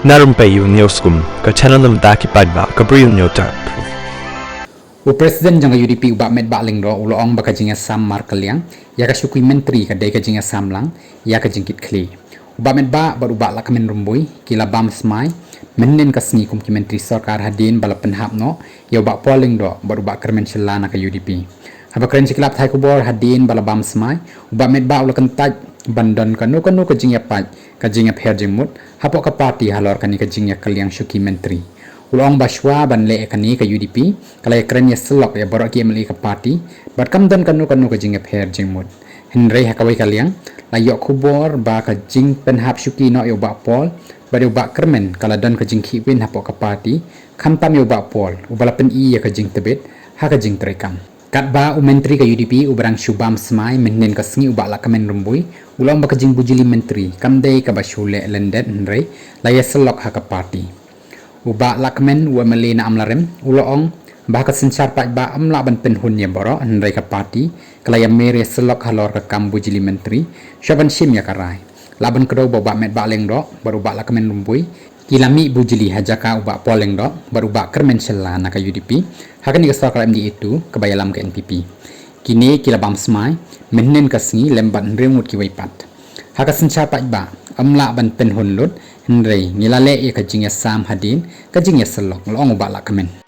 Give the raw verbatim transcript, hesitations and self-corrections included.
Na Rympei U News Kum, ka channel na bynta ki paidbah ka Bri U News Tap. U President jong ka U D P u Bah Metbah Lyngdoh u la ong ba ka jingïasam markylliang ïa ka shuki myntri ka dei ka jingïasam lang ïa ka jingkitkhlieh. U Bah Metbah bad u Bah Lahkmen Rymbui ki la bam smai mynhynnin ka sngi kum ki myntri sorkar hadien ba la pynhap noh ïa u Bah Paul Lyngdoh bad u Bah Kyrmen Shylla na ka U D P. Haba kren sha ki lad pathai khubor hadien ba la bam smai, u Bah Metbah u la kyntait ban don kano kano ka jingïapait, ka jingïapher jingmut hapoh ka party halor kane ka jingïakylliang shuki myntri. U la ong ba shuwa ban leh ïa kane ka U D P ka la ïakren ïasyllok ïa baroh ki M L A ka party bad kam don kano kano ka jingïapher jingmut. Hynrei ha kawei ka liang, la ïoh khubor ba ka jingpynhap shuki noh ïa u Bah Paul bad ïa u Bah Kyrmen ka la don ka jingkhih win hapoh ka party, khamtam ïa u Bah Paul uba la pyni ïa ka jingtbit ha ka jingtreikam. Katba u myntri ka U D P uba dang shu bam smai mynhynnin ka sngi u Bah Lahkmen Rymbui u la ong ba ka jingbujli myntri kam dei kaba shu leh lyndet hynrei la ïasyllok ha ka party. U Bah Lahkmen, u M L A na Amlarem, u la ong ba ha ka synshar paidbah ym lah ban pynhun ïa baroh hynrei ka party ka la ïamir ïasyllok halor ka kam bujli myntri, shuwa ban shim ïa ka rai. Lah ban kdew ba u Bah Metbah Lyngdoh bad u Bah Lahkmen Rymbui ki la mih bujli ha jaka u Bah Paul Lyngdoh bad u Bah Kyrmen Shylla na ka U D P ha kane ka sorkar M D A two kaba ïalam ka N P P. Kine ki la bam smai mynhynnin ka sngi lem bad hynriew ngut kiwei pat. Ha ka synshar paidbah ym lah ban pynhun lut, hynrei ngi la leh ïa ka jingïasam hadien ka jingïasyllok, la ong u Bah Lahkmen.